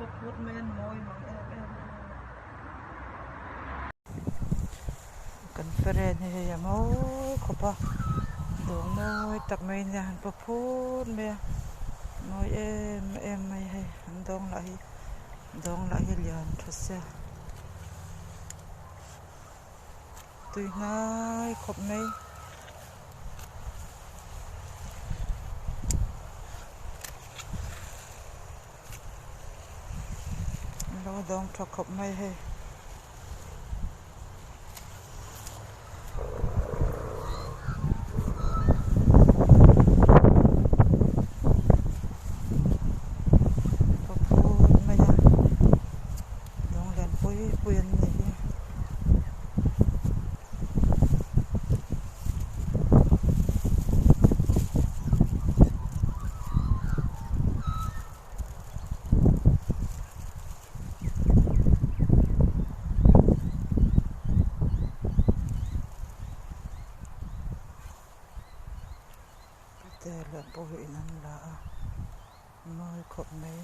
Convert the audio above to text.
paw phut mai a mawi mang em em a. Kan feren hi hei a mawi khawp a dawr mawi tak mai nia an paw phut mai a mawi em em mai hei an dawng lah hi dawng lah hi lian tha sia tui hnai khawp mai. Lo dawng tha khawp mai hei. Ka phut mai a dawng lian pui pui an ni hi. Te leh pawh hi in an la a mawi khawp mai.